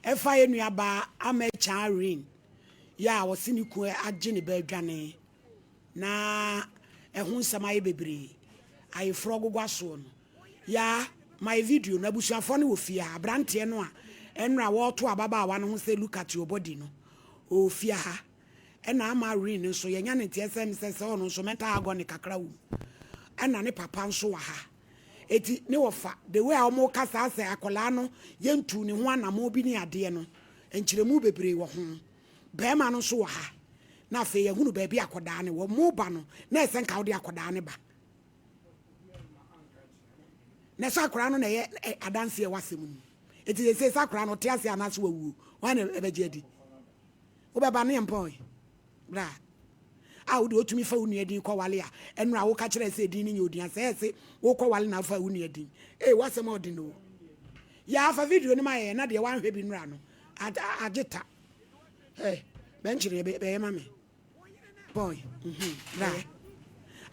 Ɛfa yɛn nua baa Ama Kyan Rin yɛ a ɔse ne kun agye ne ba adwane na ɛho nsɛm ayɛ bebree ayeforɔ gogwa soɔ no. Yaa, ma yɛ video no. Abusuafoɔ no wɔ fie ha. Abranteɛ no a ɛnora wɔɔto ababaawa no ho sɛ look at your body no, ɔwɔ fie ha. Ɛna Ama Rin nso yɛnya ne nteɛ sɛ sɛ sɛ ɔno nso mental agony kakra wɔ mu. Ɛna ne papa nso wɔ ha. Eti ne wɔfa, the way a wɔn kasa asɛ akwadaa no yɛntu ne ho anamɔ bi ne adeɛ no, nkyerɛmu bebree wɔ ho. Barima no nso wɔ ha. Na afei yɛhunu baabi akwadaa no wɔ. Mo ba no, na ɛsɛ nka wode akwadaa no ba. Na ɛsɛ akwadaa no na ɛyɛ adanseɛ wɔ asɛm no mu. Eti sɛ sɛ akwadaa no ɔte ase anaasɛ wawuo, wɔn na ɛbɛgye adi. Wobɛba ne yɛn mpɔn. Bra. A wode wotumi fa wo nua din kɔwale a, ɛno a woka kyerɛ sɛ din no nyɛ odin asɛ ɛsɛ wokɔwale na afa wo nua din. Ee, wasɛm a ɔde no. Yɛ afa video no ma yɛ na deɛ wanhwɛ bi nura no. Agye ta. Hey, bɛnkyere bɛyɛ ma me. Boy, bra.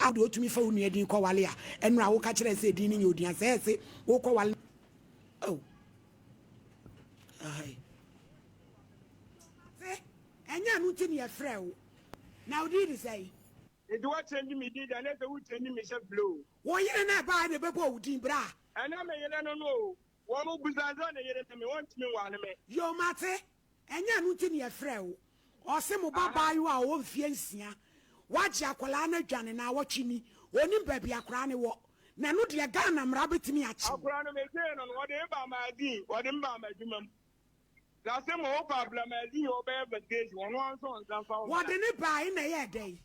A wode wotumi fa wo nua din kɔwale a, ɛno a woka kyerɛ sɛ din no nyɛ odin asɛ ɛsɛ wokɔwale. Oh. Ahai. Ɛnyɛ ɛno nti ne yɛfrɛ wo. Na wo din de sɛn? Nti woakyɛngye me din deɛ na sɛ wokyɛngye me hyɛ flow. Wo yere no ɛbaeɛ na ɛbɛbɔɔ wo din bra. Ɛnyɛ me yere no no o. Wɔn bisa sɛ ne yere ne me, wɔntumi nware me. Yoo mate, ɛnyɛ ɛno nti ne yɛfrɛɛ wo. Ɔse mo ba baayewa a ɔwɔ mfeɛ nsia, wagye akwadaa no adwane naawɔtwe ni, ɔnim baabi akwadaa no wɔ. Na ɛno deɛ Ghana mmara bɛtumi akye wo. Akwadaa no megyee no no, wɔde me baa magazine, wɔde me baa m'adwuma mu. Na sɛ mo wo ba bla magazine hɔ bɛyɛ investigation, ɔno ara nso ɔnsa mfa wo mmra. Wɔde ne bae na ɛyɛɛ dɛn?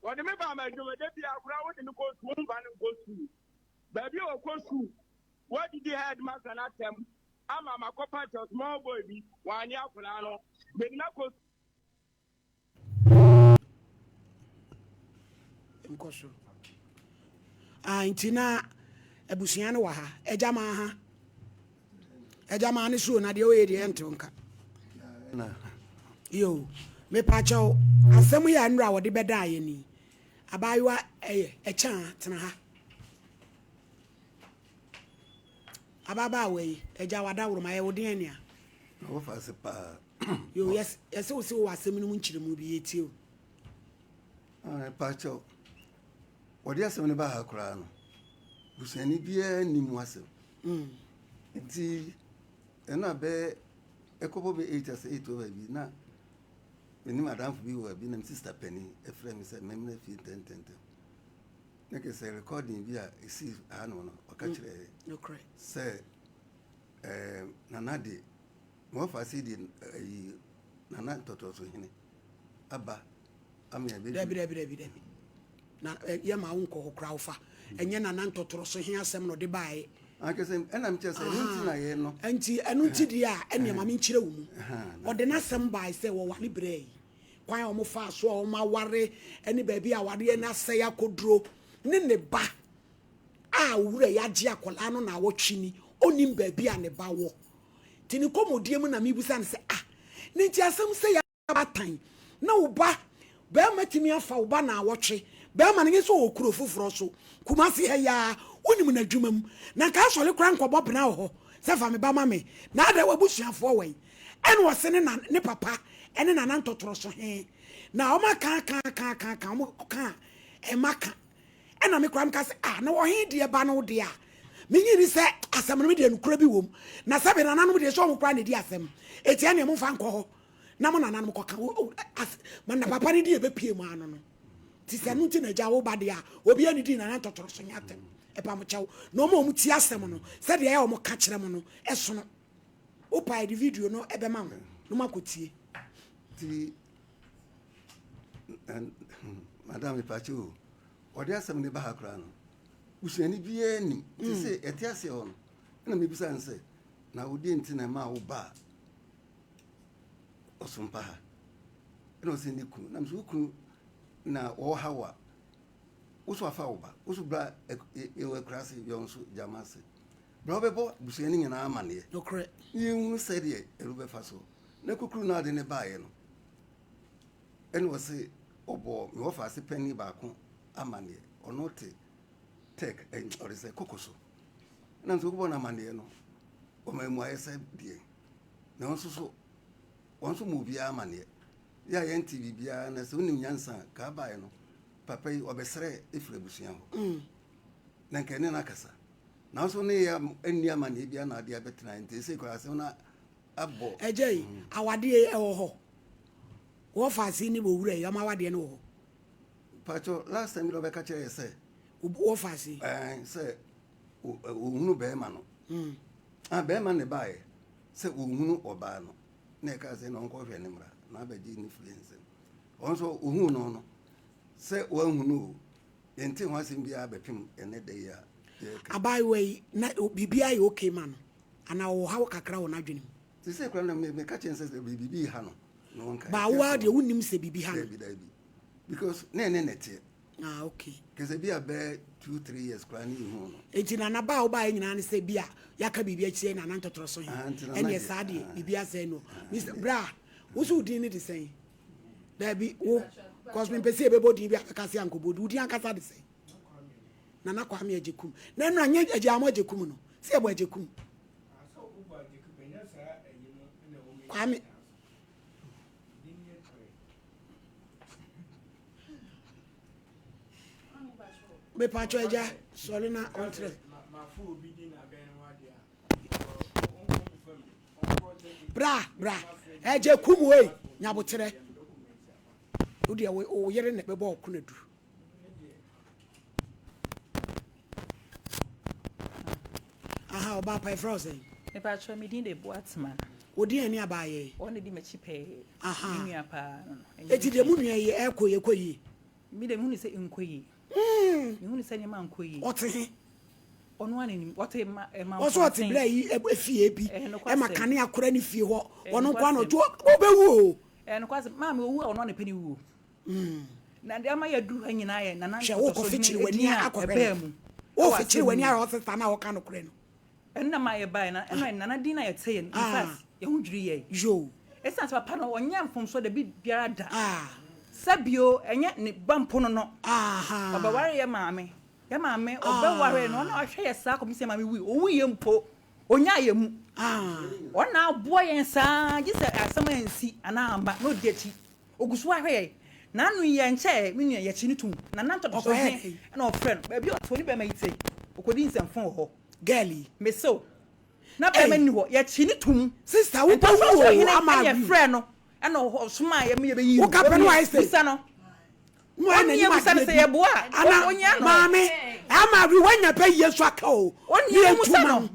Wɔde me baa m'adwuma, da biara akwadaa wode no kɔ sukuu, womfa no nkɔ sukuu. Baabi a ɔkɔ sukuu, wɔadidi headmaster no atɛm ama makɔpa kyɛw small boy bi, wanyɛ akwadaa no. Mede no akɔ nkɔ soro. Ah, nti na abusua no wɔ ha. Agya maa ha. Agya maa ne suo na deɛ ɔyɛ deɛ ɛntew nka. Yo, mepakyɛw, asɛm yi a nnura wɔde bɛdaa yɛ ni. Abaayewa ɛyɛ ɛkyɛn tena ha. Ababaawa yi, agya wadaworoma yɛ wo deɛn nea? Na wɔfa ase paa. Yo, yɛsɛ wo sɛ wowɔ asɛm no mu nkyerɛmu bi, yɛtie o. Pakyɛw, wɔde asɛm no ba ha koraa no, busuani biara nni mu asɛm. Nti, ɛno a bɛyɛ ɛkɔbɔ bɛ 8 asɛ 8 wɔ baabi na menim adamfo bi wɔ baabi na me sister panin ɛfrɛ me sɛ memmra fie ntɛntɛntɛm. Na kɛ sɛ recording bi a ɛsii hanom no, ɔka kyerɛɛ sɛ Nana de, wɔfa ase de ayi Nana ntɔtɔso hene aba ama yɛabɛdu. Dabi, dabi, dabi, dabi. Na yɛ ma wo nkɔ hɔ koraa wofa. Ɛnyɛ Nana ntɔtɔso he asɛm na ɔde baeɛ. Ankasa ɛna mekyerɛ sɛ ɛno nti na yɛ no. Nti ɛno nti deɛ a ɛneɛ ma menkyerɛ wo mu. Ɔde n'asɛm baeɛ sɛ wɔware berɛ yi. Kwan a wɔfaa so a wɔaware ne baabi a awareɛ no asɛe akɔduro ne ne ba a owura yi agye akwadaa no naawɔtwe ni, ɔnnim baabi a ne ba wɔ. Nti ne nkɔmmɔdie mu na mebisa no sɛ, ah, ne nti asɛm sɛ yɛ atan na wo ba bɛrima tumi afa wo ba naawɔtwe, bɛrima no nyɛ sɛ ɔwɔ kuro foforɔ so, Kumasi ha yi ara, wonim n'adwuma mu, na nka asɔre koraa nkɔbɔ bena wɔ hɔ sɛ fa me ba ma me, na adɛn w'abusuafoɔ wɔ yi? Ɛna ɔse ne na ne papa ɛne nana ntɔtorɔ so he, na wɔn aka aka aka aka aka, wɔn ka a ɛma ka. Ɛna me koraa meka sɛ, ah, na ɔhe deɛ ba no wo deɛ a, menye ni sɛ asɛm no me deɛ nokorɛ bi wom, na sɛbe nananom deɛ sɛ wɔn koraa na ɛdi asɛm, enti ɛneɛ momfa nkɔ hɔ na mo nananom kɔka, o, as, ma na papa no deɛ ɛbɛpie mu ano no. Nti sɛ ɛno nti na agya wo ba deɛ a, obiara ne di nana ntɔtɔrɔ so nyɛ atɛm, ɛpa mo kyɛw. Na wɔn a wɔn tie asɛm no, sɛdeɛ ɛyɛ a wɔn ka kyerɛ mo no, ɛsono. Wo pa yɛde video no ɛbɛma wo, na mo akɔtie. Nti, madam mepaakyɛ o, ɔde asɛm no ba ha koraa no, busuani biara nim. Nti sɛ ɛte aseɛ hɔ no, ɛna mebisa no sɛ, na wo deɛ nti na ɛmaa wo ba a ɔsompa ha? Ɛna ɔsɛ ne kunu. Na mesɛ wo kunu na wɔwɔ ha wo a, wo so afa wo ba, wo so bra yɛwɔ akuraase, yɛwɔ nso gyama ase. Bra wobɛbɔ busua no nyinaa amanneɛ. Nokorɛ. Na yɛnhunu sɛdeɛ ɛno bɛfa so. Na kukuru no ade ne baeɛ no, ɛna ɔse ɔbɔɔ me wɔfaase panin baako amanneɛ. Ɔno te tɛk, ɔde sɛ koko so. Ɛna nso wobɔ no amanneɛ no, ɔma mmuaeɛ sɛ deɛ. Na wɔn nso so, wɔn nso ma obiara amaneɛ. Yɛ a yɛnte biribiara na sɛ wonim nyansa a, ka abaeɛ no, papa yi ɔbɛsrɛ ɛfiri abusua hɔ. Na nka ɛne no akasa. Nanso ne yɛ anni amaneɛ biara na adeɛ abɛtena nti ɛsei koraa asɛm no abɔ. Agya yi, awadeɛ yi ɛwɔ hɔ? Wɔfa ase ne owura yi, wɔn awadeɛ no wɔ hɔ? Pacho, last time bi na ɔbɛka kyerɛ yɛ sɛ. Wɔfa ase. Ɛɛ sɛ ohunu bɛrima no. Ah, bɛrima ne baeɛ sɛ ohunu ɔbaa no. Na ɛka sɛ na ɔnkɔhwɛ ne mmra na abɛgye ne firi nsam. Ɔno nso ohuu no no sɛ wanhu no o. Yɛnte ho asɛm biara bɛpem ɛnɛ da yi a yɛreka. Abaayewa yi na biribiara yɛ okay ma no anaa ɔwɔ haw kakra wɔ n'adwene mu? Seesei koraa na meka kyerɛ no sɛ biribi ha no na ɔnka. Ba wo ara deɛ wonnim sɛ biribi ha no? Dabi dabi because na ɛne na ɛteɛ. Ah okay. Kɛsɛ bi a bɛyɛ 2 3 years koraa ne yɛhu no. Enti nana ba a wobaeɛ nyinaa ne sɛ bi a yɛaka biribi akyerɛ nana ntɔtorɔ so he. Ah, nti nana Ɛneɛ deɛ, saa deɛ ah. biribi asɛe no. Mister bra, wo so wo din ne de sɛn? Daabi wo, cause mempɛ sɛ yɛbɛbɔ din bi a bɛka sɛ ankɔbɔ din. Wo din ankasa de sɛn? Nana Kwame Agyekum. Na ɛno anyɛ Agyeamo Agyekum no, sɛ yɛbɔ Agyekum. Kwame. Mepatwɔ agya sɔre na ɔntrɛ. Bra bra ɛgye kum wei nyaboterɛ. Wo deɛ wo yere na ɛbɛbɔ ɔko na du. Aha ɔbaa pa yɛfrɛ wo sɛn? Mepakyɛw me din de Boatema. Wo din ɛne abaayɛ yi? Wɔn na di m'akyi pɛɛ. Aha. Me nua paa no no. Eti deɛ mo nua yi ɛkɔ yi ɛkɔ yie? Me deɛ mehu no sɛ nkɔ yie. Mehu no sɛ nneɛma nkɔ yie. Ɔte he? Ɔno ara na nim. Ɔte ma ɛma Ɔsɛ ɔte berɛ yi efie bi ɛma kanea kora ne fie hɔ. Ɔno nko ara na ɔte ɔbɛwu o. Ɛyɛ nokwasɛm. Maame owu a ɔno ara na ɛpɛ ne wuo. Na deɛ ama yɛaduru ha nyinaa yɛ Nana Hwɛ, wokɔfikyiri Nkotɔsɔhene w'ani edin a akɔhwɛ ɛbaa no. mu wɔ Wofikyiri asɛm w'ani yi ahwɛ mu. wo sista no a ɔka nokorɛ no. Ɛno na ɛma yɛbaeɛ na ɛno Nana din a yɛteeɛ no, in Ah. fact, yɛn ho dwirii yɛn. Yoo. Ɛsiane sɛ papa no ɔnyɛɛ mfomsoɔ da bi biara da. Ah. Sɛ bio, ɛnyɛ ne ba mpo no no. Aha. Ɔbɛwaree yɛn maame. Yɛn maame, ɔbɛwaree no, ɔno na wahwɛ yɛn saa kɔpem sɛ yɛn maame wui. Ɔwuiɛ mpo, ɔnyaa yɛn mu. Ah. Ɔno na aboa yɛn saa gye sɛ asɛm ansi anaa amba na ɔdi akyi. Ogu so ara hwɛ yɛn. N'ano yi ɛnkyɛɛ me nua yɛkye no tom. Nana ntɔtɔso Ɔkɔyɛɛ he dɛn? na ɔfrɛ no. Baabi a ɔte ɔne bɛɛma yi te. Ɔkɔdi nsɛmfo wɔ hɔ. Girl yi. Mese wo, na bɛɛma Ei! nni hɔ. Yɛkye no tom. Sister wo bɛwu Ntɔtɔso oo hene ama ɛna awi. yɛfrɛɛ no ɛna ɔsomaa yɛn ma yɛbɛyii no. Wo ka pɛ no wayɛ sei. Bisa no. Na wayɛ Ɔnni n'anim abusa no adeɛ sɛ bi. yɛboa a, Ana ɔnyia no. maame ama awi woanya bɛ yie nso aka oo. Ɔnni Ne yɛntu abusa ma no. wo.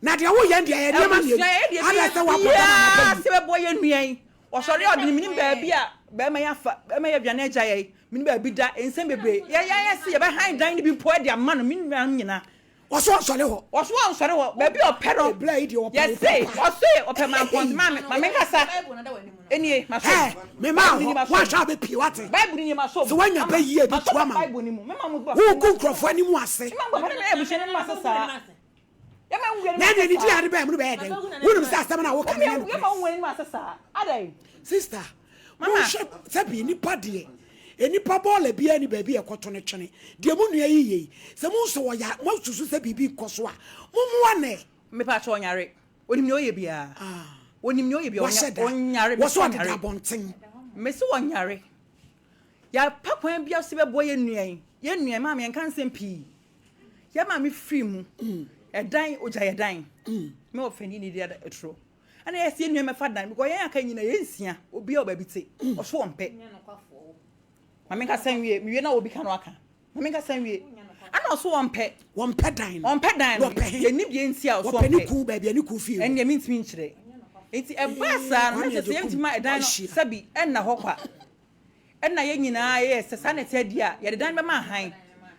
Na deɛ woyɛ no deɛ ɛyɛ nneɛma mmienu. Abusua yɛ deɛ Ada ɛbɛyɛ sɛ woabɔ dam anaa biara bɛ sɛ bɛboa yɛn nua yi. Ɔsɔre a ɔde ne menim baabi a bɛrima yi afa, bɛrima yi aduane agya yɛn, menim baabi da, nsɛm bebree. Yɛ yɛ yɛ se yɛbɛhan dan no bi mpo de ama no, me nuanom nyinaa. Ɔso ɔnsɔre hɔ. Ɔso ɔnsɔre hɔ, baabi a ɔpɛ no. Ebla yi deɛ ɔpɛ wo Yɛse, papa. ɔse ɔpɛ mampɔnte, maame, ma menkasa. Enie, masɔ Hɛ, mu. me maa Bible ni hɔ, masɔ woanhwɛ mu. a bɛpie, wate? Bible ni masɔ Sɛ mu. woanya Mama, bɛ yie masɔ bɛtu ama wo. Bible ni mu. Mema mo ba Wogu nkurɔfoɔ anim ase. Mema mo ba na meyɛ abusua no anim ase saa. Na ɛne ne di ade bɛn mu no bɛyɛ dɛn? Wonim sɛ asɛm no a woka no nyɛ nokorɛ. Sister, monhwɛ sɛbi nipa deɛ, nnipa bɔɔla biara ni baabi a ɛkɔto no twene. Deɛ mo nua yi yɛ yi, sɛ mohu sɛ ɔya, moasusu sɛ biribi rekɔ so a, mommoa no ɛ. Mepakyɛ ɔnyare. Onim nea ɔyɛ biara. Onim nea ɔyɛ biara. Wahyɛ da. Ɔnyare. Wɔ so ɔdeda abɔnten. Mese ɔnyare. Yɛapa kwan biara so bɛboa yɛn nua yi. Yɛn nua yi, maame yɛnka nsɛm pii. Yɛn maame firi mu. Ɛdan, ogya yɛ dan. Me wɔ fɛn ni di aturo. Ɛna yɛsi yɛn nua mɛfa dan because yɛn aka nyina yɛn nsia. Obi a ɔbaabi te. Ɔso wɔn pɛ. Maame nkasa nwie. Mewie na obi ka no aka. Maame nkasa nwie. Ɛna ɔso wɔn pɛ. Wɔn pɛ dan no. Wɔn pɛ dan no. Wɔpɛ he. Yɛn ni deɛ nti a ɔso wɔn Wɔpɛ ne pɛ. kun baabi a ne kun fie wɔ. Ɛnneɛ mentumi nkyerɛ. Nti ɛbaa saa no na kyerɛ sɛ yɛntumi ma ɛdan no sɛbi ɛnna hɔ kwa. Ɛna yɛn nyinaa yɛyɛ sɛ saa na ɛteɛ deɛ a, yɛde dan no bɛma ahan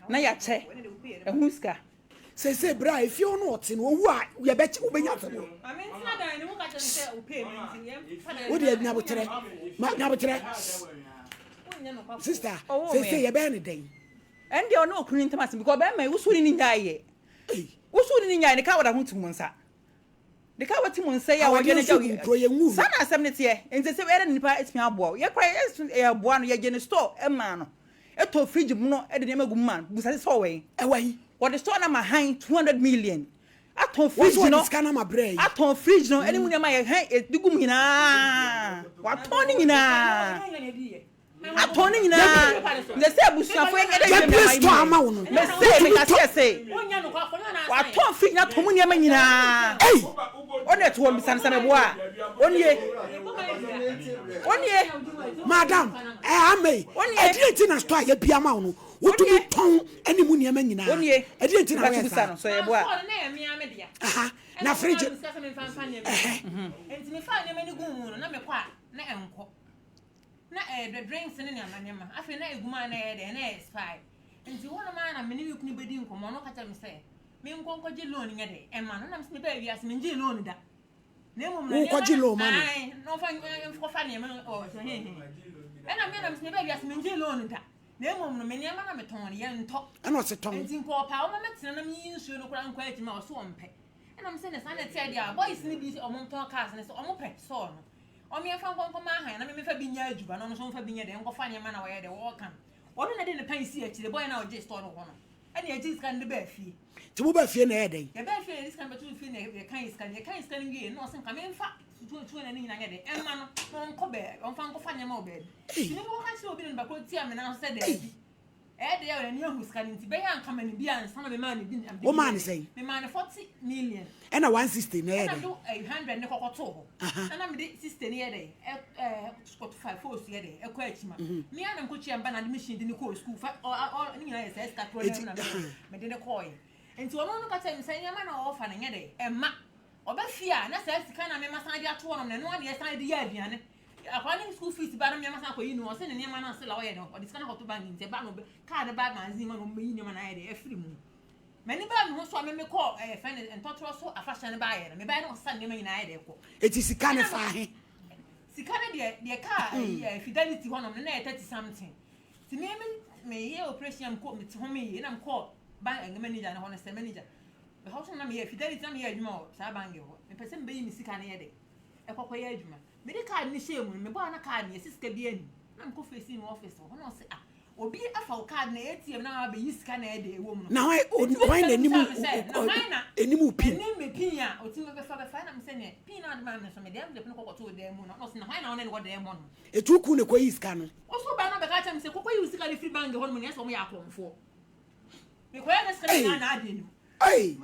na yɛakyɛ ɛho sika. Seesei berɛ a efie hɔ no ɔte no, owu a yɛbɛkyɛ wobɛnya asɛm o. Wo deɛ nyaboterɛ, ma nyaboterɛ. Sister, seesei yɛbɛyɛ no dɛn? Ɛndeɛ ɔne okunu no ntam asɛm because ɔbɛrima yi woso ne ne nyae yɛ. Woso ne ne nyae ne ka wɔda ho te mu nsa. De ka wati mu nsa yi a wɔyɛ no gya wo. Saa na asɛm no teɛ. Nti sɛ ɛyɛ dɛ na nipa atumi aboa wo. Yɛ koraa yɛ yɛboa no, yɛgye ne store maa no. Ɛtɔ fridge mono de nneɛma gu mu ma no. Busa sɛ store wɔ he? Ɛwɔ he? Wɔde store no ama han 200 million. Atɔn fridge no. Atɔn fridge no ɛne mu nneɛma yɛ hɛn ɛdi gu mu nyinaa. Watɔn ne nyinaa. Atɔn ne nyinaa. Nse sɛ abusuafo yɛ dɛ yɛ Yɛbie store ama wo no. Mese meka sɛ sɛ. Watɔn fridge no atɔn mu nneɛma nyinaa. Ei. Ɔne ɛto hɔ mbisa no sɛ meboa a. Onie. Onie. Madam, ɛɛ amei. Onie. Ɛdeɛ nti na store a yɛbie ama wo no. Wotumi tɔn ne mu nneɛma nyinaa. Ɛdeɛn nti na woyɛ saa? Aha, na fridge. Nti mefaa nneɛma no guu mu no, na mekɔ a na ɛnkɔ. Na ɛyɛ drinks ne nneɛma nneɛma. Afei na egu mu a na ɛyɛ dɛn, na ɛyɛ expire. Nti hɔnom ara na me ne me kunu bɛdi nkɔmmɔ. Ɔno ka kyerɛ me sɛ menkɔ nkɔgye loan nyɛ dɛn ɛma no. Na mese mebaa wiase mengyee loan da. Na mmom no Wokɔgye loan ma no? Ae, na ɔmfa nkɔfa nneɛma wɔ hehe. Ɛna me na mese mebaa wiase mengyee loan da. Na mmom no, me nneɛma na metɔn no, yɛntɔ. Ɛna ɔse tɔn. Nti nka ɔpɛ a ɔma mɛtena na meyi nsuo no koraa nkɔ akyiri ma ɔse ɔmpɛ. Ɛna mese ne saa na ɛteɛ deɛ a, boys no bi ɔmo ntɔn cars no sɛ ɔmo pɛ sɔɔ no. Ɔmo yɛmfa nkɔ nkɔma ahan na me memfa bi nyɛ adwuma na ɔno nso ɔmfa bi nyɛ dɛn nkɔfa nneɛma na wɔyɛ dɛn wɔɔka no. Ɔno na ɛde ne pan sii akyire, boy no a ɔgyee store no wɔ hɔ no. Ɛna yɛgyee sika no de baa fie. Nti mobaa fie na ɛyɛɛ dɛn? Yɛbaa fie na yɛde sika no bɛtoo fie na yɛkae sika no. Yɛkae sika no wieeɛ no na ɔse nka memfa tuo na ne nyinaa nyɛ dɛn ɛmma no na ɔnkɔ baabi, ɔmfa nkɔfa nneɛma wɔ baabi. Nti me mekɔka kyerɛɛ obi na nipa korɔ tiaa me nan so sɛ daabi. Ɛyɛ dɛn a n'ani ahu sika no nti bɛyɛ a nka ma no bi ansa na memaa no bi. Womaa no sɛn? Memaa no 40 million. Ɛna 160 no ɛyɛ Ɛna dɛn? mede 100 no kɔkɔtoo hɔ. Ɛna mede 60 no yɛ dɛn ɛ kɔto fa fos yɛ dɛn ɛkɔ akyi ma. Me ara na mekɔtua me ba na de machine de no kɔɔ sukuu fa ɔ ɔ ne nyinaa yɛ saa sika korɔ no ara mu na mede no kɔɔeɛ. Nti ɔno no ka kyerɛɛ me sɛ nneɛma no a ɔrefa no nyɛ dɛn ɛmma. Ɔba fie a na saa sika no a me masan de ato hɔnom no ɛno ara na yɛsan de yɛ aduane. Akwadaa no school fees ba na me masan akɔyi no ɔse ne nneɛma no ase la ɔyɛ no ɔde sika no akɔto bank nti ɛba no kaa no ba magazine mu na ɔmmɛyi nneɛma no ayɛ dɛn afiri mu. M'ani baa me ho so a me mekɔɔ ɛɛ fɛn no ntɔtorɔ so afahyɛ no baeɛ no mebaeɛ na ɔsesa nneɛma nyinaa ayɛ dɛn kɔ. Eti sika no faa he? Sika no deɛ deɛ kaa ɛyi ɛɛ Fidelity hɔnom no na ɛyɛ 30 something. Nti me me meyɛ operation a mekɔ mete ho meyɛ na mekɔɔ bank ɛɛ manager no hɔ no sɛ manager ɛhɔ so na meyɛ Fidelity na meyɛ adwuma wɔ saa bank hɔ mepɛ sɛ mebɛyi me sika no yɛ dɛ ɛkɔkɔ yɛ adwuma. Mede card no hyɛɛ mu no mebɔɔ a na card no yɛsi sika biara nnim na mekɔ facing me office hɔ na ɔse ah Obi afa wo card na ATM na wabɛyi sika na ɛde ɛwɔ mu no. Na hwan hwan na anim anim wo pin? Anim me pin a otumi bɛfa bɛfa ɛna me sɛ neɛ pin na ɔde maa me nso mede envelope no kɔkɔtoo dan mu no na ɔse na hwan na ɔne no wɔ dan mu hɔ nom. Etu kun na ɛkɔyi sika no. Ɔso baa na ɔbɛka kyerɛ me sɛ kɔkɔyi wo sika no firi bank hɔ nom na ɛsɛ wɔn yɛ akɔmfoɔ. Mekɔyɛ ne sika no nyinaa na adi anim. Ei!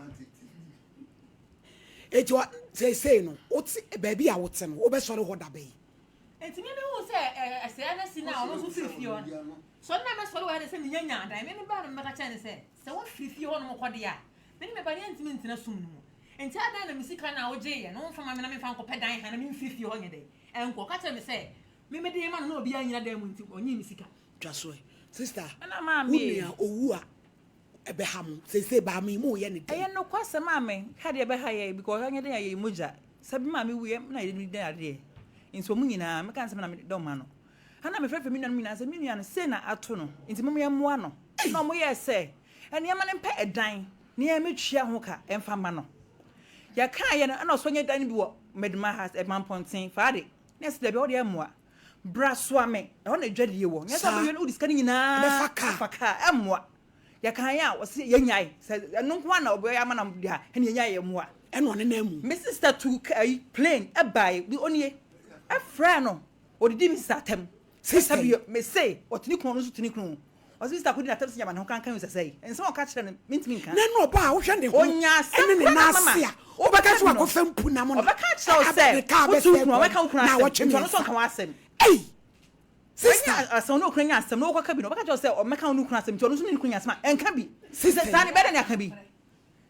Eti seesei no wote baabi a wote no wobɛsɔre hɔ da bɛn? Enti me mehuu sɛ ɛsɛe no asi no a ɔno nso firi fie hɔ no, sɔre na mɛsɔre wɔ ha de sɛ menya nya adan. Me mebaa no mebɛka kyerɛɛ no sɛ, sɛ woafiri fie hɔnom kɔ deɛ a, me ne me ba no yɛntumi ntena sum no mu. Enti adɛn na me sika no a wogyeeɛ no womfa mma me na memfa nkɔpɛ dan ha na memfiri fie hɔ nyɛ dɛn nkɔ? Ɔka kyerɛɛ me sɛ, me mede rema no na obiara nnyina dan mu nti ɔnyee me sika. Twa so ɛ. Sister, wo nua owu a ɛbɛha mo seesei baa me mu yɛ ne dɛn. Ɛyɛ nokwasɛm maame ha deɛ ɛbɛha yɛ because anyɛ dɛn a yɛyɛ mogya sɛ me maame wuiɛ me na yɛde no di adeɛ nti wɔn nyinaa meka ne sɛ me na medɔ ma no ɛna mefrɛfrɛ me nuanom nyinaa sɛ me nua no sei na ato no nti mom yɛmmoa no na wɔn yɛɛ sɛ nneɛma no mpɛ ɛdan na yɛmɛtua ho ka ɛmfa ma no yɛkaa yɛ no ɛna ɔsɔ nyɛ dan no bi wɔ Meduma ha Mampɔnten faade na ɛsɛ daabi ɔde ɛmmoa bra soa me ɛhɔ na adwadie wɔ nyɛ sɛ wobɛwie no wode sika no nyinaa Bɛfa kaa. afa kaa ɛmmoa yɛkaeɛ a wɔse yɛnyae sɛ ɛno nko ara na ɔbɛyɛ ama no deɛ a ɛne yɛnyae yɛmmoa Ɛna ɔne nan mu. Me sister tu ayi plane ɛbae bi onie ɛfrɛɛ no ɔdidi me sister atɛm Sister yi? Me se ɔte ne kunu ɔno nso te ne kunu ɔse me sister akɔdi n'atɛm sɛ nyama ne ho kankan o sɛsɛe nsɛm a ɔka kyerɛ no mentumi nka. Na ɛna ɔbaa a wohwɛ ne ho Ɔnya asɛm ɛne ne koraa nan na mama ase a wobɛka wobɛka sɛ bi no wakɔfa mpunam na ɔbɛka akyerɛ wo ɛ sɛ ne kaa wote wo bɛsɛe kunu kwan ɔbɛka wo kunu na asɛm awɔtwe nti ɔno nso mmiɛnsa. nka w'asɛm. Ei! Sister! Wanya asɛm ɔne okunu anya asɛm na wokɔka bi no ɔbɛka kyerɛ wo sɛ ɔmmɛka wo ne wo kunu asɛm nti ɔno nso ne ne kunu nya asɛm a ɛnka bi. Sister Saa ne bɛyɛ dɛn ne aka bi?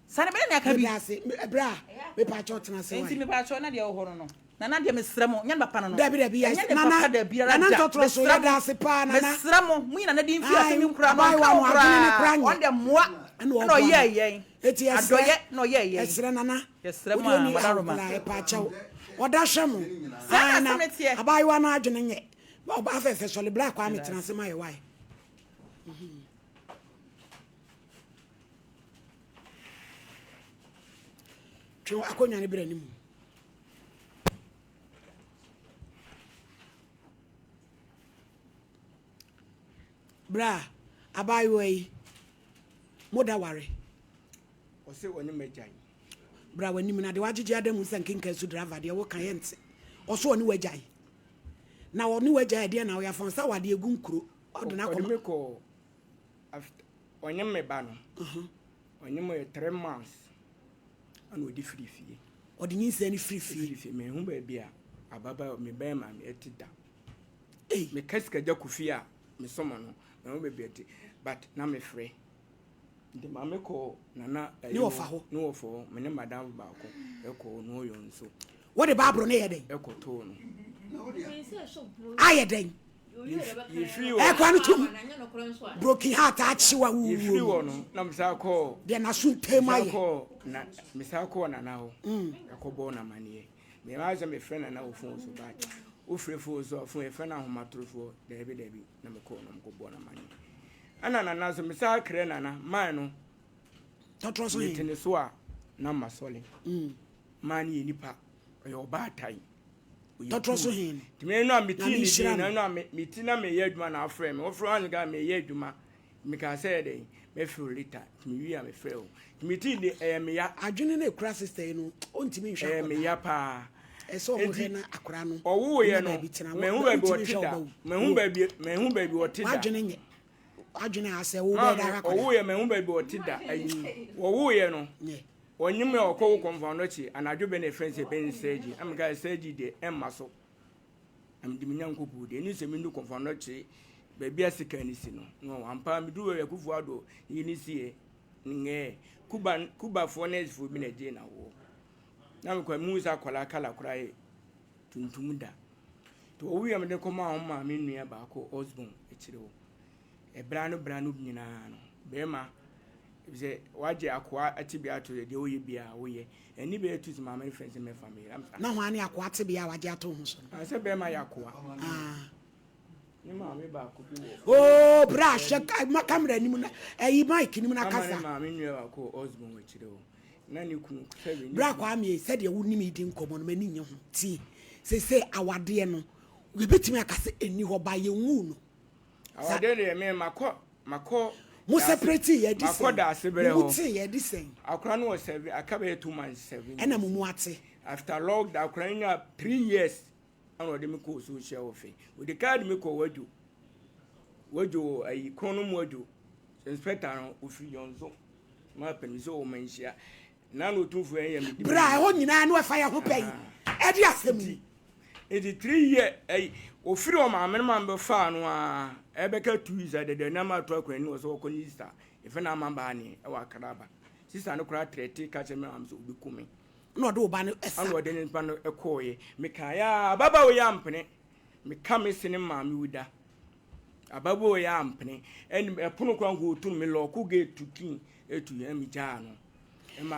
Saa ne bɛyɛ dɛn ne aka bi? Meda ase. Me, bra, mepaakyɛw tena ase Enti wai. mepaakyɛw na deɛ ɛwɔ hɔ no no. Nana deɛ mesrɛ mo, nyɛ ne papa no no. Dabi dabi, yes. Ɛnyɛ ne Nana, papa da biara Nana da. ntɔtorɔ so, Mesrɛ yɛda mo, ase paa Nana. mesrɛ mo, mo nyina nadi mfiri Ae, asɛm yi mu koraa no, ɔnka abaayewa ho no, adwene ne koraa. koraa nyɛ. Ɔno deɛ mmoa Ɛna na ɔboa no. ɔyɛɛ yɛn. Eti yɛsrɛ, Adɔyɛ na ɔyɛɛ yɛn. yɛsrɛ Nana. Yɛsrɛ Wode mo a, ɔnni Madam haw Roma. koraa, yɛpaakyɛw. Ɔda hwɛ mo. Saa Ae, na na asɛm no teɛ. abaayewa no adwene nyɛ. Ɔbaa fɛfɛ, sɔre bra Kwame Meda tena ase. ase ma yɛ wai. Twe akonnwa no brɛ ne mu. Bra, abaayewa yi, mo da ware. Ɔse ɔne m'agyae. Bra w'anim na deɛ wagyegye ada mu sɛ nkenka su driver deɛ woka yɛ nte. Ɔso ɔne w'agyae. Na ɔne w'agyae ɛdeɛ na ɔyɛ afɔn sɛ wade egu nkuro. Ɔde na kɔma. Ɔde me kɔ after ɔnye me ba no. Ɔnye me yɛ 3 months ɛna ɔde firi fie. Ɔde nyinsɛn no firi fie. Firi fie mehu baabi a ababaawa me bɛn maame ɛte da. Meka sikagya kofi a mesoma no mehu baabi ɛte, but na mefrɛ. Nti maame kɔ nana ɛyi ne wɔfa hɔ. Ne wɔfa hɔ, me ne madam baako ɛkɔ no ɔyɔ nso. Wɔde baaburo ne yɛ dɛn? Ɛkɔ too no. Ayɛ dɛn? Yɛfiri hɔ. Ɛkwa no tum. Broken heart akyewa wuwuo. Yɛfiri hɔ no na mesa kɔɔ. Deɛ n'aso ntɛm ayɛ. Kɔɔ na mesa kɔɔ nana hɔ. Ɛkɔ bɔɔ n'amaneɛ. Mɛma sɛ mefrɛ nana wɔ phone so, but wofrɛ phone so a, phone yɛfrɛ no ahomatorofoɔ. Daabi daabi, na mekɔɔ no mekɔ bɔɔ n'amaneɛ. Ɛna nana so mesa krɛ nana man no. Tɔtrɔ so yɛn. Mete ne so a na ma sɔle. Man no yɛ nipa, ɔyɛ ɔbaatan. Tɔtrɔ so hen. Tumi no a meti ne din no no a meti na meyɛ adwuma na afrɛ me. Wɔfrɛ wɔn ka meyɛ adwuma. Meka sɛ dɛn mɛfrɛ later. Tumi wi a mefrɛ o. Tumi ti de ɛyɛ me ya. Adwene na ekura sister yi no, ontumi nhwɛ akɔda. Ɛyɛ me ya paa. Ɛsɛ ɔmo hwɛ na akora no. Ɔwoo yɛ no, mehu baabi ɔte da. Mehu baabi mehu baabi ɔte da. Wadwene nyɛ. Wadwene asɛ wo bɛda akɔda. Ɔwoo yɛ mehu baabi ɔte da. Ayi wɔwoo yɛ no. Ɔnyim a ɔkɔ wo kɔmfɔ no akyi anadwo bɛ na ɛfrɛ sɛ bɛn sɛgyi. Ɛm ka sɛgyi deɛ ɛmma so. Na mede me Nyankopɔn di. Ɛne sɛ mendu kɔmfɔ no akyi baabi a sika ne si no. No ampa medu baabi a Akufo Addo yi ne si yɛ. Ngɛɛ Kuba Kubafoɔ nɛɛsefoɔ bi na ɛgyee na woɔ. Na mekɔ mehu sɛ akwadaa kala koraa yɛ tuntum da. Nti wɔwuiɛ mede kɔmaa wɔn maame nua baako Osborn akyire hɔ. Ɛbra no bra no nyinaa no bɛrima sɛ wagye akoa tebea ato deɛ woyɛ biara woyɛ ɛni bɛyɛ tu sɛ maame no fɛn sɛ mɛfa me yere. Na hwan ne akoa tebea a wagye ato ho so no? Sɛ bɛrima yɛ akoa. Ah. Ne maame baako bi wɔ. Oo bra hwɛ kamera anim na ɛyi mic nim na kasa. Ama ne maame nua baako Osborn akyire hɔ. Na ne kunu sɛ ne Bra Kwame, sɛdeɛ wo ne me di nkɔmmɔ no m'ani nnye ho. Tie, seesei awadeɛ no yɛbɛtumi aka sɛ ɛnni hɔ ba yɛnwuu no. Awadeɛ deɛ me makɔ makɔ. Mo separate yɛ di sɛn? Makɔ daase berɛ hɔ. Mo mu te yɛ di sɛn? Akora no wɔ seven, aka bɛyɛ 2 months 7 years. Ɛna mo mu ate. After lockdown akora no nya 3 years ɛna ɔde me kɔɔ social welfare. Ɔde kaa de me kɔɔ Wadwo. Wadwo ayi kɔn no mu Wadwo. Inspector no ofiri Yɔnso. Maa panin sɛ ɔma nhyia. Na na otumfoɔ yɛn yɛ me di. Bra ɛhɔ nyinaa no ɛfa yɛ ho pɛ yi. Ɛde asɛm yi. Nti 3 year ɛyi ofiri ɔmaame no maame bɛfaa no a ɛbɛka 2 years adada nam ato akwan ni wɔ sɛ ɔkɔ ne sister efe na ama baa ne ɛwɔ akraba sister no koraa trɛte ka kyerɛ me maame sɛ obi ku me. Na ɔde ɔba no ɛsa. Ɛna ɔde ne ba no ɛkɔɔyɛ meka ya ababaawa yi ampene meka me se ne maame wu da ababaawa yi ampene ɛne ɛpono koraa nko otu no me lock gate to key etu yɛn mi gyaa no.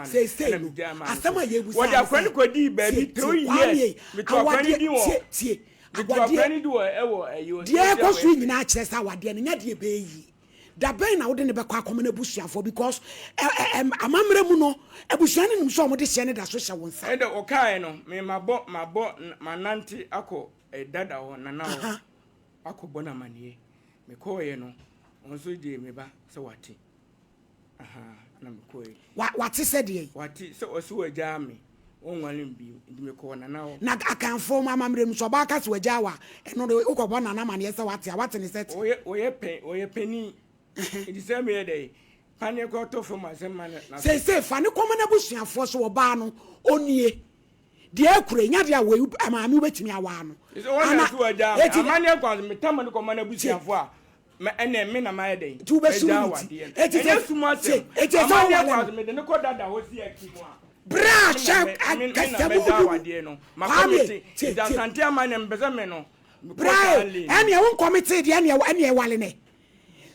Seesei no, asɛm a yɛbusa wɔde akora no kɔdii baabi 3 years meto akora no di wɔ tie meto akora no di wɔ ɛwɔ ɛyi deɛ ɛkɔ so nyinaa kyerɛ sɛ awadeɛ no nyɛ deɛ ɛbɛyɛ yie. Da bɛn na wode ne bɛkɔ akɔma no abusuafoɔ? Because amammerɛ mu no, abusua no nim sɛ ɔmode hyɛ ne da so hyɛ wo nsa. Ɛdɛ ɔkaeɛ no me mabɔ mabɔ manante akɔ dada hɔ nana hɔ akɔbɔ no amaneɛ. Mekɔɔyɛ no ɔno nso gyee me ba sɛ wate. Na mekɔɛ. Wate sɛ deɛ? Wate sɛ ɔsɛ wagyaa me wɔnwale me bio, nti mekɔɔ nana hɔ. Na Akanfoɔ mu amammerɛ mu sɛ ɔbaa ka sɛ wagyaa wo a, ɛno de wokɔbɔ nana amaneɛ sɛ wate a, wate ne sɛ te? Ɔyɛ pɛ ɔyɛ panin nti sɛ meyɛ dɛ paneɛ kɔ tɔ fam asɛm ma no. Seesei fa ne kɔma n'abusuafoɔ sɛ ɔbaa no ɔnie deɛ akura nya deɛ a wei maame wobɛtumi awaa no. Sɛ wɔn na so wagyaa me amaneɛ kwan so metama no kɔma n'abusuafoɔ a ɛnɛ me na mayɛ dɛn? Nti wobɛsum ne ti. Eti sɛ sum asɛm. Eti sɛ wowale no. Mede ne kɔ dada hɔ si akyi mu a. Bra hyɛ akasɛm obi mu. Kwame tie tie. Asante ama ne mpɛ sɛ me no. Bra ɛnea wo nkɔmete deɛ ɛnea ɛnea ɛwale ne.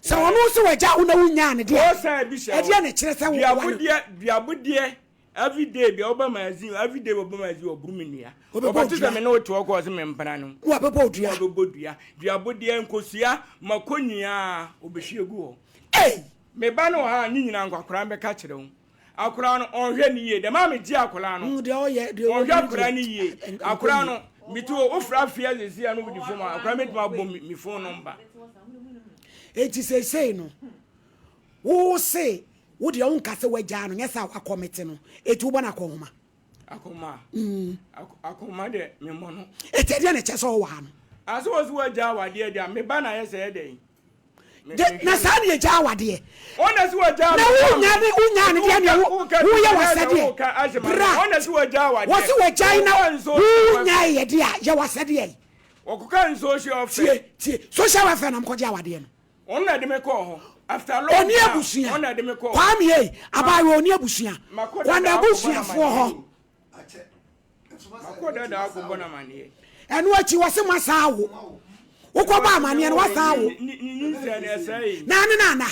Sɛ ɔno sɛ wagya wo na wonyaa ne deɛ. Ɛdeɛ na ɛkyerɛ sɛ wowale. Duabodeɛ every day bia ɔba magazine, every day ɔba magazine ɔburu me nua. Ɔbɛte sɛ me ne wote hɔ kɔ ɔsɛ me mpena no. Wabɛbɔ dua. Wabɛbɔ dua. Duabodeɛ nkosua mako nyinaa ɔbɛhwie gu hɔ. Ei! Me ba no wɔ ha ne nyinaa nkɔ akwaraa no bɛka kyerɛ wo. Akwaraa no ɔnhwɛ ne yie. Dɛm a megye akwaraa no. Deɛ ɔyɛ deɛ ɔnhwɛ akwaraa no yie. Akwaraa no mete hɔ wofra afei asɛsi a no wodi fam a akwaraa mɛtumi abɔ me phone number. Enti seesei no wo se. Wo deɛ wonka sɛ woagyaa no, nyɛ sɛ a woakɔmete no, eti wobɔ no akɔnhoma. Akɔnhoma? Mm. Akɔnhoma deɛ memmɔ no. Eti ɛdeɛ na ɛkyɛ sɛ ɔwaa no? Ase wɔ so woagyaa awadeɛ deɛ a, me ba na ayɛ sɛ ɛdɛn? De, na saa na yɛgyaa awadeɛ. Ɔna sɛ wagyaa Na wonya ne wonya ne deɛ neɛ wo woyɛ w'asɛdeɛ. Bra. Ɔna sɛ wagyaa awadeɛ. Wɔse wagyae na wonya yɛ deɛ a, yɛ w'asɛdeɛ. Wɔkɔka social welfare. Tie, tie, social welfare na mokɔgye awadeɛ no. Wɔn na ɛde me kɔɔ hɔ. After long Ɔni time, abusua. wɔn na ɛde me kɔɔ hɔ. Kwame ei, abaayewa ɔni abusua. Makɔ Kɔ dada akɔbɔ no n'abusuafoɔ hɔ. amaneɛ. Makɔ dada akɔbɔ no amaneɛ. Ɛno akyi wɔse moasan awo. Wokɔbɔ amaneɛ no woasan awo. Ne nyinsɛn no ɛsɛee. Na ane no ana?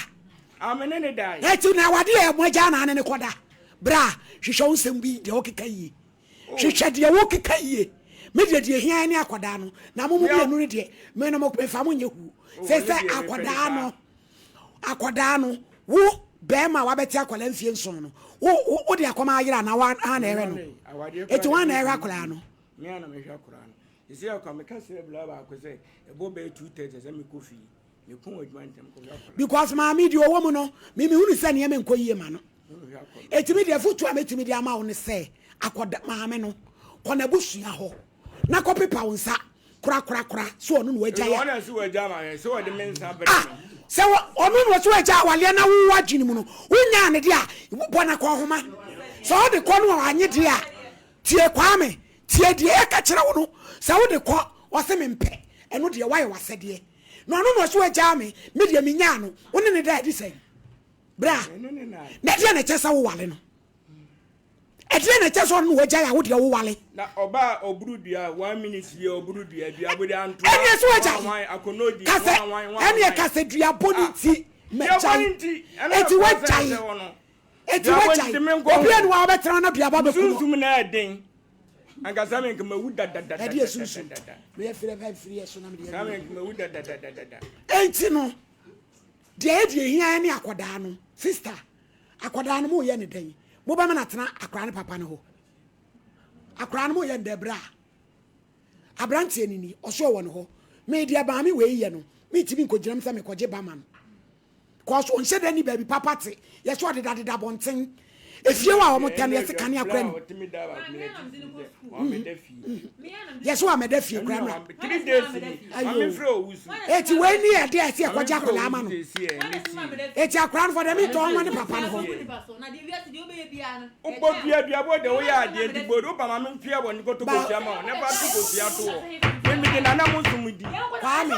Ah, me ne no dae. Ɛti na awadeɛ a moagyaa na ane no kɔda. Bra, hwehwɛ wo nsɛm bi deɛ wokeka yie. Hwehwɛ deɛ wokeka yie. Me deɛ deɛ hia ne akwadaa no. Na mo mo mmienu no deɛ, me no mo mefa mo nyɛ huu. Sɛ sɛ akwadaa no, akwadaa no, wo bɛrima a wabɛte akwadaa mfie nson no, wo wo wode akɔma ayere anaa wa na ɛhwɛ no? Eti wɔn na ɛhwɛ akwadaa no? Me a na mehwɛ akwadaa no. Sisi akwa meka srɛ bla baako sɛ ɛbɔ bɛyɛ 2:30 sɛ mekɔ fie. Because maame deɛ ɔwɔ mu no, me mehunu sɛ nneɛma nkɔ yie ma no. Eti me deɛ foto a metumi de ama wo ne sɛ akɔda maame no kɔ n'abusua hɔ na kɔpepa wo nsa korakorakora sɛ ɔno na wagya ya. Ah, sɛ ɔno na ɔsɛ wagya awaleɛ na wowɔ adwene mu no wonyaa ne deɛ a bɔ no akɔnhoma. Sɛ ɔde kɔ no a anye deɛ a tie Kwame tie deɛ yɛka kyerɛ wo no sɛ wode kɔ ɔse mempɛ ɛno deɛ woayɛ w'asɛdeɛ. Na ɔno na ɔse wagyaa me, me deɛ menyaa no, wo ne no da adi sɛn? Bra, na ɛdeɛ na ɛkyɛ sɛ wowale no? Ɛdeɛ na ɛkyɛ sɛ ɔno na wagyae a wo deɛ wowale? Na ɔbaa ɔburu dua one minute yɛ ɔburu dua dua bɔ de antoa. Ɛneɛ sɛ wagyae kasɛ ɛneɛ kasɛ dua bɔ ne nti magyae eti wagyae eti wagyae obi anu a ɔbɛtena na dua bɔ abɛku no. Sunsum na ɛden. Anka saa me nka mawu dadadada. Ɛde esunsun. Meyɛ firi ɛfɛ firi ɛso na mede. Saa me nka mawu dadadada. Enti no, deɛ ɛyɛ deɛ ehia ne akwadaa no, sister, akwadaa no mo yɛ ne dɛn? Mo bɛma no atena akwadaa no papa no hɔ. Akwadaa no mo yɛ ne dɛn bra? Aberanteɛ no ni, ɔso ɔwɔ ne hɔ. Me deɛ maame wei yɛ no, mentumi nkɔgyina mu sɛ mekɔgye ba ma no. Cause ɔnhyɛ da ni baabi papa te. Yɛsɛ ɔdeda deda abɔnten. Efie hɔ a wɔn tɛ no yɛsɛ kanea kora nim. Yɛsɛ wɔamɛda fie kora no. Ayo. Eti wei ni yɛ de a ɛsɛ yɛkɔgye akwadaa ama no. Eti akwadaa no fɔ dɛm ntɔ ɔmo ne papa no hɔ. Wobɔ dua dua bɔ de woyɛ adeɛ nti bɔ woba ma memfie wɔ ne kɔtɔ kosua ma wo ne fa to kosua to hɔ me mede nana mo som di. Kwame.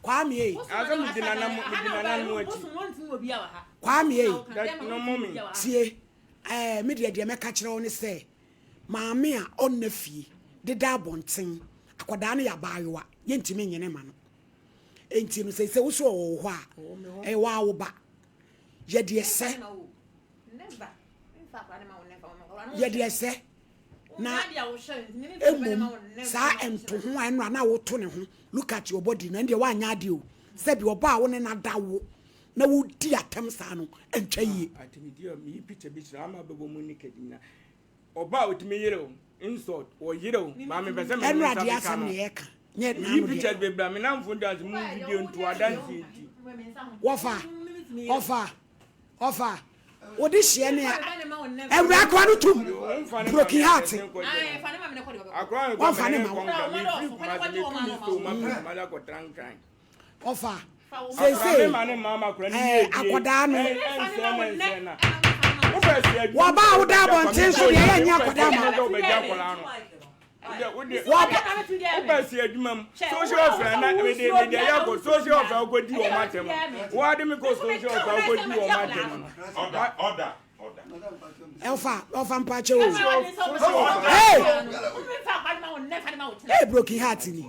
Kwame ei. Asɛ me di nana mo me di nana mo akyi. Kwame ei. That no mommy. Tie ɛɛ me deɛ deɛ mɛka kyerɛ wo ne sɛ maame a ɔnna fie deda abɔnten akwadaa no yɛ abaayewa yɛntumi nye ne ma no enti no sɛ sɛ wo so ɔwɔ wo hɔ a ɛyɛ waa wo ba yɛ deɛ sɛ yɛ deɛ sɛ na mmom saa ntoho a ɛno a na woto ne ho look at your body na ɛndeɛ woanyɛ adeɛ o sɛbi ɔba a wo ne no ada wo na wodi atɛm saa no ɛntwa yie. Ah, atemidi a meyi picture bi kyerɛ ama bɛbɔ mu naked nyina ɔba a ɔtumi yere o insult ɔyere o maame pɛ sɛ me ɛno nsa adeɛ bɛka asɛm no ne yɛka nyɛ meyi n'ano pictures deɛ bebree a me namfo dance mu video nto adanseɛ nti wɔfa ɔfa Ɔfa wode hyeɛ ne awura akoa no tum broken heart wɔmfa ne ma wo ɔfa seesei akɔdaa no wɔba a woda abɔnten so deɛ yɛnyɛ akɔdaa ma wobɛ si adwuma mu social welfare na mede mede ɛyɛ akɔ social welfare wokɔdi wɔn atɛm wɔade me kɔ social welfare wokɔdi wɔn atɛm no ɔda ɔda ɔda ɛfa ɔfa mpakyɛ o hey hey broken heart ni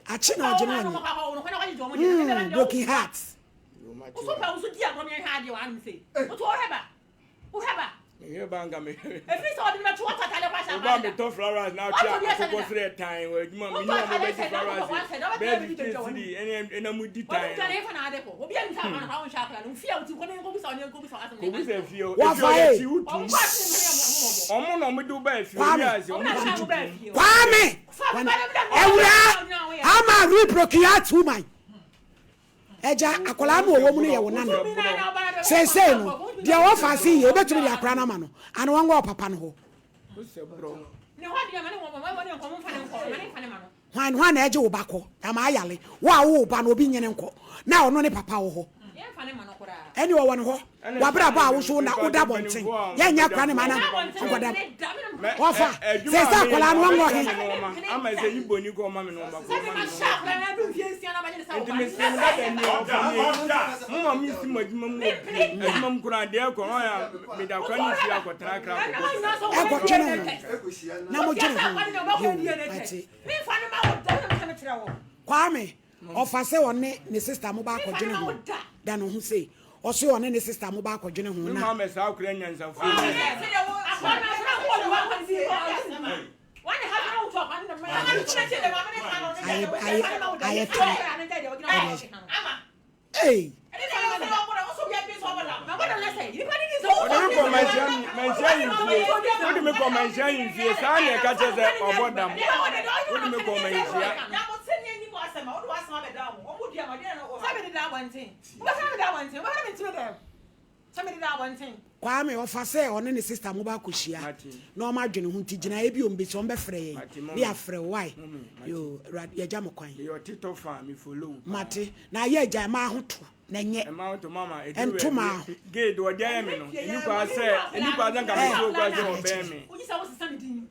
akyi na ɔgye no ɔnye broken heart. Wohwɛ ba. Mehwɛ ba nka mehwɛ. Efiri sɛ ɔde no bɛto ɔtɔ atade kɔ ahyɛ Oba metɔ flowers na atwa akokɔ srɛ tan wɔ adwuma mu ne ɔmo bɛgye flowers bɛyɛ 15 cedi ɛne ɛna mu di tan. Kobisa fie o Wafa efie e. ɔyɛ kyi wotum. Ɔmo na ɔmo de wo ba efie Kwame. owi ase ɔmo kyi tutum. Kwame awura ama re broken heart woman. Agya, akwadaa no ɔwɔ mu no yɛ wo nana. Seesei no, deɛ wɔfa ase yie, wobɛtumi de akora no ama no, ana wɔnkɔ ɔpapa no hɔ? Hwan hwan na ɛgye wo ba kɔ? Ama ayale. Wo a wowoo ba no, obi nye no nkɔ. Na ɔno ne papa wɔ hɔ. Ɛne ɔwɔ ne hɔ. W'abrabɔ a wo so na woda abɔnten. Yɛnyɛ akora ne ma na nkɔda. Ɔfa, sɛ sɛ akwadaa no ɔnkɔ he. Ɛkɔtwene ho na modwene ho. Yoo, mate. Kwame, ɔfa sɛ ɔne ne sista mo ba akɔdwene ho da ne ho sei. Ɔse ɔne ne sista mo ba akɔdwene ho na. Ayɛ tɔn. Ei! Wode me kɔ manhyia manhyia ahemfie. Wode me kɔ manhyia ahemfie. Saa na ɛka kyerɛ sɛ ɔbɔ dam. Wode me kɔ manhyia. Kwame ɔfa sɛ ɔne ne sister mo ba akɔhyia na ɔmo adwene ho nti gyinaeɛ bi ɔmo bɛsi ɔmo bɛfrɛ yɛn ne yɛafrɛ wo why yoo awurade yɛgya mo kwan mate na ayɛ agya ɛma ho to na ɛnyɛ ɛnto maa ho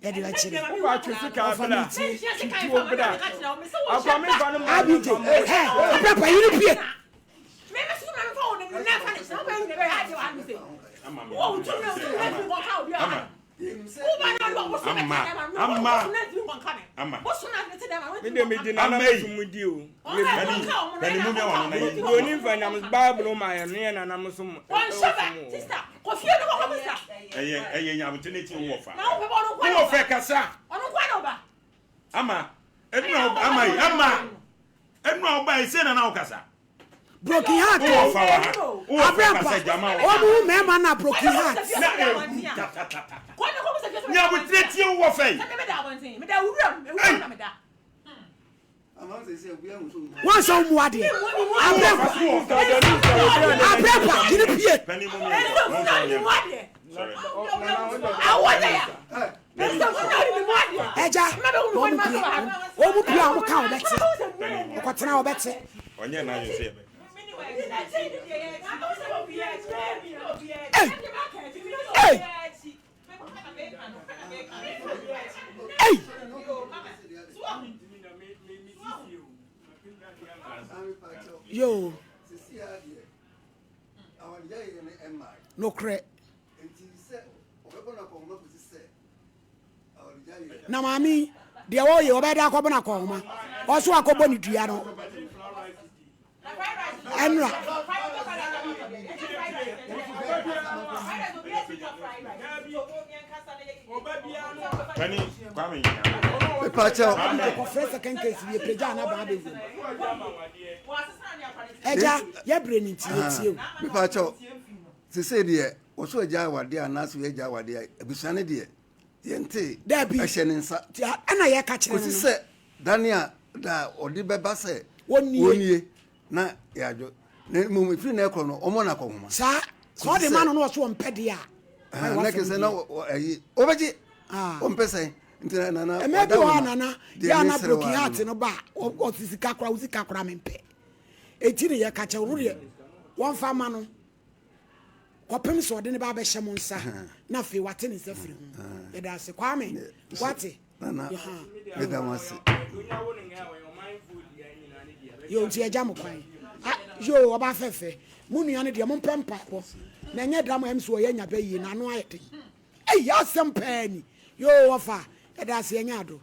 yɛde akyire ɔfa me tie abigye hɛ aprapa yiri pie. Broni nfa nyam Bible ma yɛ no yɛ nanam so mo. Ɛyɛ ɛyɛ nyabotire ne ti wɔ fa. Wɔ fɛ kasa. Ama ɛnu a ama yi ama ɛnu a ɔba yi sɛ nana ɔkasa. Broken heart o. Abrampa wɔn mu mmarima na broken heart. Na ehu tatatata. Nyabotire tie wɔ fɛ yi. Wɔn sɛ wɔn mu adeɛ. Abrampa Abrampa yiri pie. Ɛgya wɔn mu pie wɔn mu pie a wɔn ka wɔbɛte ɔkɔtena wɔbɛte. Ei ei ei. Yoo. Nokorɛ. Na maame yi, deɛ ɔyɛ ɔbɛyɛ dɛ akɔbɔ no akɔnhoma. Ɔso akɔbɔ ne dua no. Ɛnora. Mepakyɛw. Kɔfrɛ second case bi epagya anaba abɛwura mu. Ɛgya, yɛbrɛ ne nti yɛtie o. Mepakyɛw, sesei deɛ wɔso agya awadeɛ anaasɛ wɔagya awadeɛ a, abusua no deɛ yɛnte Dabi. ɛhyɛ ne nsa. Nti ɛna yɛka kyerɛ no Kɔsi no. sɛ dane a da a ɔde bɛba sɛ Wɔnnie. wɔnnie na yɛadwo. Na mmom ɛfiri na ɛkorɔ no, ɔmmɔ no akɔnhoma. Saa, sɛ ɔde ma no na ɔso ɔmpɛ deɛ a, Ah, na kɛ sɛ na ayi wɔbɛgye ɔmpɛ sɛn nti na nana ɛmɛ bi wɔ hɔ nana yɛ ana broken heart no ba ɔsi sika kora sika kora mempɛ eti ne yɛ kakyɛ wo deɛ wɔmfa ma no kɔpem sɛ ɔde ne ba abɛhyɛ mo nsa na afei wate ne nsa firi ho yɛda ase Kwame wate Nana, meda mo ase. Yo, nti agya mo kwan. Ah, yo, ɔba fɛfɛ. Mo nua no deɛ mompɛ mpaebɔ. Na ɛnyɛ da mo ɛm so ɔyɛ nya bɛ yie na ano ayɛ den. Ei, asɛm paa ni. Yo, ɔfa, yɛda ase ɛnyɛ ado.